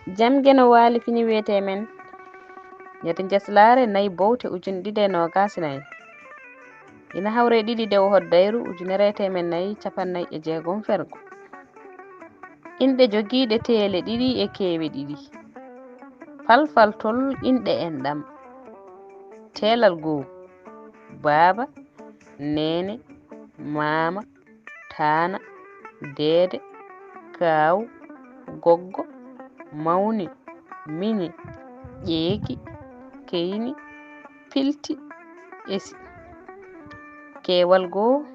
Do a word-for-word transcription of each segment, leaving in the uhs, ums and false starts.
Jam Geno Waali fini wiyetee men. Ñande Njaslaare nayi bowte ujine ɗiɗi e noogaas e nayi. Ina hawre ɗiɗi dewo hoddayru ujunere e teemen nayi cappannayi e jeegom fergo. Inɗe jogiiɗe teele ɗiɗi e keewe ɗiɗi. Falfaltol inɗe enɗam. Teelal goo. Baaba, neene, maama, taana, deede, kaaw, goggo, mawni, miñi, ƴeeki, keyni, pilti, esi. Keewal goo,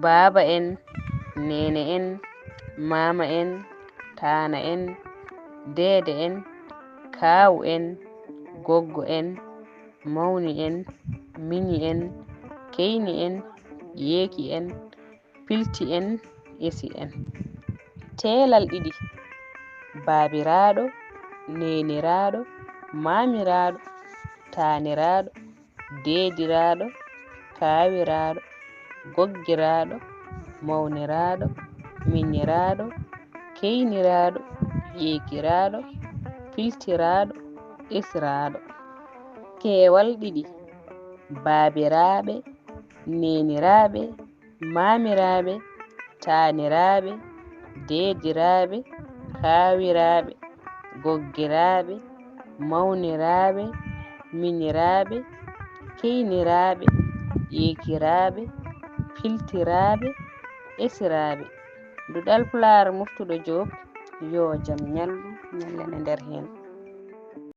baaba en, neene en, maama en, taana en, deede en, kaaw en, goggo en, mawni en, miñi en, keyni en, ƴeeki en, pilti en, esi en. Teelal ɗiɗi, baabiraaɗo, neeniraaɗo, maamiraaɗo, taaniraaɗo, deediraaɗo, kaawiraaɗo, goggiraaɗo, mawniraaɗo, miñiraaɗo, keyniraaɗo, ƴeekiraaɗo, piltiraaɗo, esiraaɗo. Keewal ɗiɗi, baabiraaɓe, neeniraaɓe, maamiraaɓe, taaniraaɓe, deediraaɓe, kaawiraaɓe, goggiraaɓe, mawniraaɓe, miñiraaɓe, keyniraaɓe, ƴeekiraaɓe, piltiraaɓe, esiraaɓe. Duɗal Pulaar Moftuɗo Joob, yo jam ñallu, ñallen e nder heen.